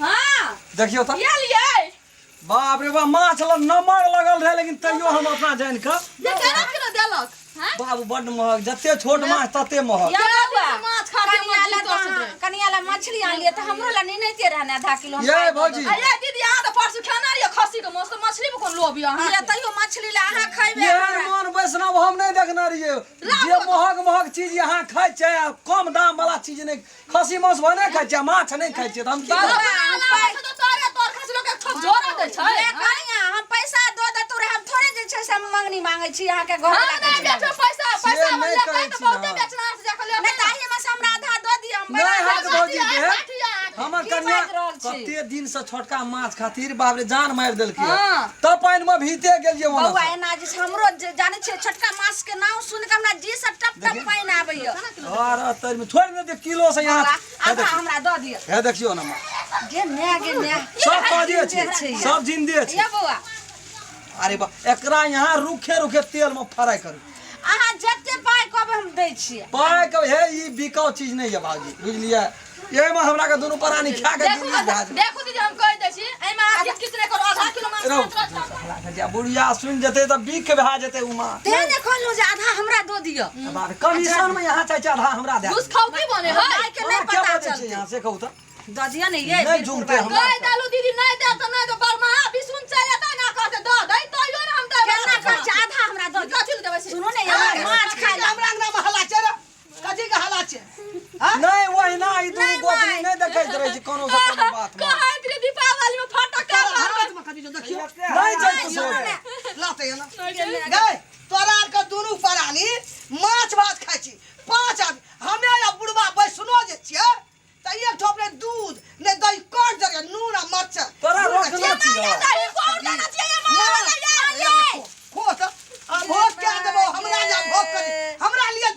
हाँ देखियो तऽ ये लिए बाप रे बाप माछ लग नमर लगल रहे लेकिन तैयो हम अपना जान कऽ ये केना किलो देलक हैं बाबू बड्ड महग जते छोट माछ तते महग या बौआ माछ खा के कनिया हमर ला जी तऽ तरसैत अहाँ- रहे। कनिया ला मछली आनलियै तऽ हमरो ला नेनैते रहने आधा किलो हम ये पाइ दऽ भौजी। देबै। अरे दीदी अहाँ तऽ परसू खेना रहियै खस्सी के मांस तऽ मछली में कोन लोभ यऽ अहाँ ये तैयो मछली ला अहाँ खैबै एहन हमरा। मन वैष्णव हम नहि देखने रहियै जे महग महग चीज यहाँ खाइ छै आ कम दाम वाला चीज नहि खस्सी मांस भने खाइ छियै आ माछ नहि खाइ छियै तऽ हम की बाबा करबै? पाइ तऽ तोरे तोर खस लोक एक ठोप झोरा दै छै ये कनिया हम पैसा दऽ देतौ रहे हम थोड़े जे छै से हम मंगनी मांगै छी अहाँके घर हम वाला नहि बेचबै पैसा पैसा से नहि लेतै कहै तऽ छी बहुते ने। बेचना से जाके लेतै नहि तऽ एहिमे से हमरा आधा दऽ दिअ हम नहि बना हैत देब। भौजी के साठि आठ। हमर की कन्या बाजि रहल छी? कते दिन से छोटका माछ खातिर बाप रे जान मारि देलकै हाँ। तब पानि मे भीते गेलियै ओना बौआ एना जे छै हमरो जानै छियै छोटका माछ के नाम सुनि कऽ हमरा जी से टप टप पानि आबैया और तर में छोड़ दे किलो से यहाँ बौआ हे आधा देखियौ हमरा दऽ दिअ हे देखियौ ना माछ गे माय गे माय सब ताजे छै छै सब जिंदे छै ये बौआ अरे बा एकरा यहाँ रुखे रुखे तेल में फ्राई करू अहाँ जते पाइ कहबै हम दै छियै पाइ के हे ई बिकाउ चीज नहीं है भाजी बुझलियै एहिमे हमरा के दुनू प्राणी खा के देखू जिंदगी भए जेतै। देखू दीदी हम कहि दै छी एहिमे अहाँ किछु किछु नहि करू आधा किलो माछ रौ। मात्र छै। जे बुढ़िया सुनि जेतै तऽ बिक भए जेतै उ माछ तें ने कहलहुँ जे आधा हमरा दऽ दिअ बाप रे, कमीशन में यहाँ चाहे छै आधा हमरा दए घुस खाउ की बने है मायके ओना नहि के पता बजै छै चलतै यहाँ से कहू तऽ दऽ दिअ ने ये नहि जुमतै हमरा कहि देलू दीदी नहि देब तऽ नहि देब बरमाहा बिसुन चलि एतै ना कहतै दऽ दै तैयो ने हम देबै केना कहै छै आधा हमरा दऽ दिअ कथी लए देबै से सुनू ने ये माछ खाय लए हमरा अंगना में हल्ला छै रे कथी के हल्ला छै हाँ? नहि ओहिना ई दुनू नहि, गोतनी माय। नहि देखैत रहै छै कोनो से कोनो बात मे कहैत रही दीपावली में फटक्का तोरा मारबै हाथ में कथी छौ देखियौ नहि छै सुनू कुछो ने लाते एना गै तोरा आर के दुनू प्राणी माछ भात खाइ छी पांच आदमी हमे या बुढ़बा बैसनो जे छियै तऽ एक ठोप ने दूध ने दही कट देलियै नून आ मरचाइ तोरा नून आ रोकना चीनी। छियौ दही पौर देने छियै ये मारा ए, खो तऽ आ भोग कए देबो हमरा जा भोग करी हमरा लिए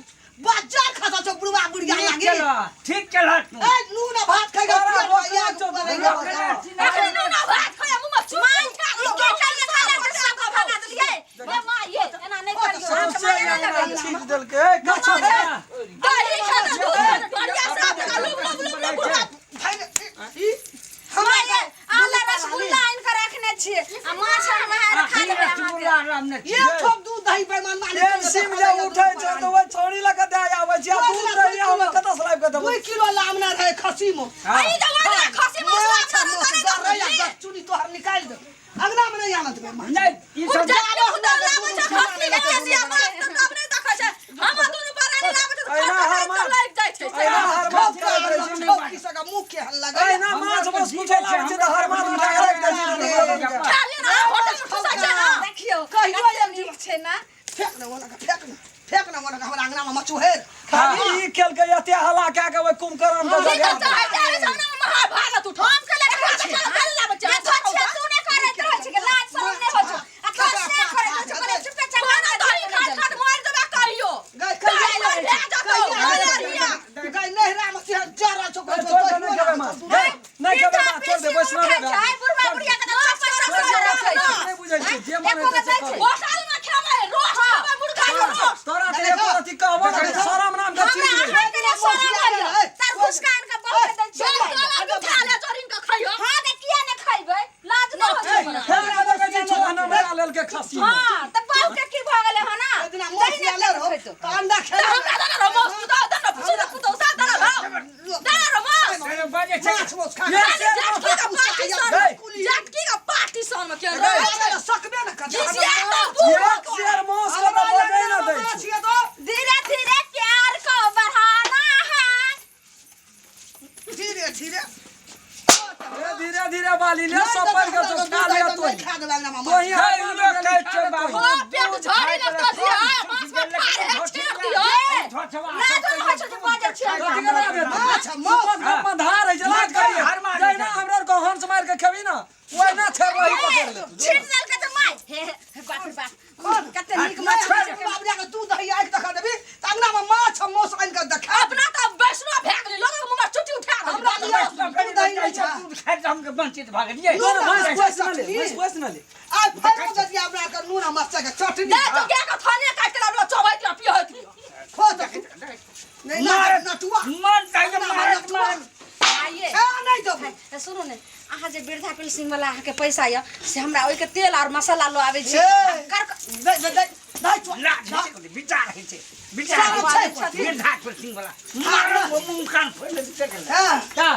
बाजार खसल छौ बुढ़वा बुढ़िया ठीक लागी केलह ठीक केलह तू ए नून आ भात खाइ तोरा रोकना छौ दुनू रोकना छी ना। अखनी नून आ भात खाया मुँह में चूर उठा ई के खाइए खाना तऽ सब भगा देलियै ये माँ ये एना नहि करियौ अहाँके सौंसे माया नहि अंगना लगैया छीट देलकै ए, कछो दही खाना दूध खाना बढ़िया से अपना लुब लुब लुब लुब बुढ़वा हमरा ये आला रसगुल्ला आनि कऽ रखने छियै आ माछ हम अहाँ रखा अखनी देबै अहाँके रसगुल्ला रामने छी एक ठोप दूध दही बेईमान मालिक तेल सीम जे उठै छै तऽ ओहि छौड़ी लऽ कऽ दए आबै छै आ दूध रहैए हमे कतऽ से लाबि कऽ देबै 2 किलो लामना रहे खसी में हाँ। ई दवा दे खसी मांस माछ आ माछ गरैया गचुनी तोहर निकालि दे अंगना में नहीं आनत बे नहीं ई सब जाके खुदा लाबै छै खस्सी के केसिया मांस तऽ तब नहि देखै छै हम दुनू प्राणी लाबै छै तऽ अहिना हर खा मास लागि जाइ छै अहिना हर मास करैत रहै छै की सका मुख के हल्ला गए अहिना माछ बस कुछो लाबै छै तऽ हर मास उठा कऽ राखि दै छै खा लिअ ने होटल में ठुसै छै ने देखियौ कहियो कते एक नीक छै ने फेंक ना ओना के फेंक ना फेंक ना ओना के हमरा अंगना में मचुहेर खाली ई केलकै एते हल्ला कए कऽ ओहि कुम्भकर्ण के की जगा तऽ चाहै छै अरे सामने में महाभारत उठो हम के लगे छै चल ये तो छै तू नहि करैत रहै छै लाज शरम नहि होइ छौ आ तोरा से करैत रहै छौ कहलियै चुपे चाप खाना दही खात खात मारि देबे कहियो गए कहियो भए जेतौ कहिया गए नहरा में से जा रहल छौ ए, छोड़ दे, नहि खेबै माछ गए, नहि खेबै माछ छोड़ दे वैष्णव खाइ छै बुढ़वा बुढ़िया के तऽ छप्पन छोड़ छप्पन दे, रखै छै नहि बुझै छियै जे मन एको हेतै गो से दै करू। छै। होटल में खेबै रोज खेबै मुर्गा के रोज तोरा तऽ एको रति कहबो नहि करै, शरम नाम के चीज हमरा नहि अहाँके ने शरम होइए तार घुसका आनि कऽ बहुके दै जोर छियै तोरा बिठा ले जोरिन के खइयो हाँ गे किया ने खैबै लाज नहि होइ छै हमरा। फेर के देखै छी छोड़ा नमरा लेलकै खस्सी मे। हाँ तऽ बहुके की भऽ गेलै हँ ना इतना दही मौसी ने आले रहो खैतौ त अंडा तऽ खेला हमरा दे ने मांस तू दे ने पुछू पुतौ सा दे ने दे ने मांस अरे बाजे छै माछ माछ खा ये से जटकी के पार्टी सन जटकी के पार्टी सन में के रहे सकबे न कर झिझिया तऽ बूढ़ एक शेर मांस के तऽ बजै न दै छै धीरे धीरे प्यार को बढ़ाना है धीरे धीरे ए, धीरे धीरे बाली ले सब पड़ के तो खा लिया तो खा देला ना मामा तो ही खाइ लो कहै छै बाबू ओ पेट झड़ी लगतो दिया मांस में फाड़ है छेड़ दियो लाज नहि होइ छौ जे बजै छियै कथी के लाज हेतै? माछ माछ सुपथ गप में धार है जला करिए हर मार जहिना हमरा आर के हंस मार के खेबी ना ओहिना छेड़ रही पकड़ ले छीट देलकै तऽ माय हे हे बाप रे बाप कते नीक माछ माछ बाप रे दूध दही आइक देखा देबी त अंगना में माछ आ मांस आनि के देखा अपना तऽ वैष्णव भए गेलै लोगक मुँह में चुटी उठा देलकै। हमरा लिए दूध दही नहीं छै दूध खाइ तऽ हमके वंचित भऽ गेलियै ना ना भैंस पोस ना ले भैंस पोस ना ले आइ फाइनो दे दिया हमरा के नून आ मरचाई के चटनी दे तो गाय के थने काटि के लाबलो चबैत रह पिहैत रह खो त नहीं ना मारत नटुआ मन चाहिए मारत मारत आइए। ए नहि देबो। ए, सुनू ने, अहाँ जे वृद्धा पेंशन वाला अहाँके पैसा यऽ से हमरा ओहिके तेल और मसाला लऽ आबै छी। ए। कर दे दे दे दे चो। लाज होइ छै, विचार होइ छै, विचार सारा होइ छै। छै। वृद्धा पेंशन वाला मारब, मुँह कान फोड़ि लेतै, देख ले। हां। का?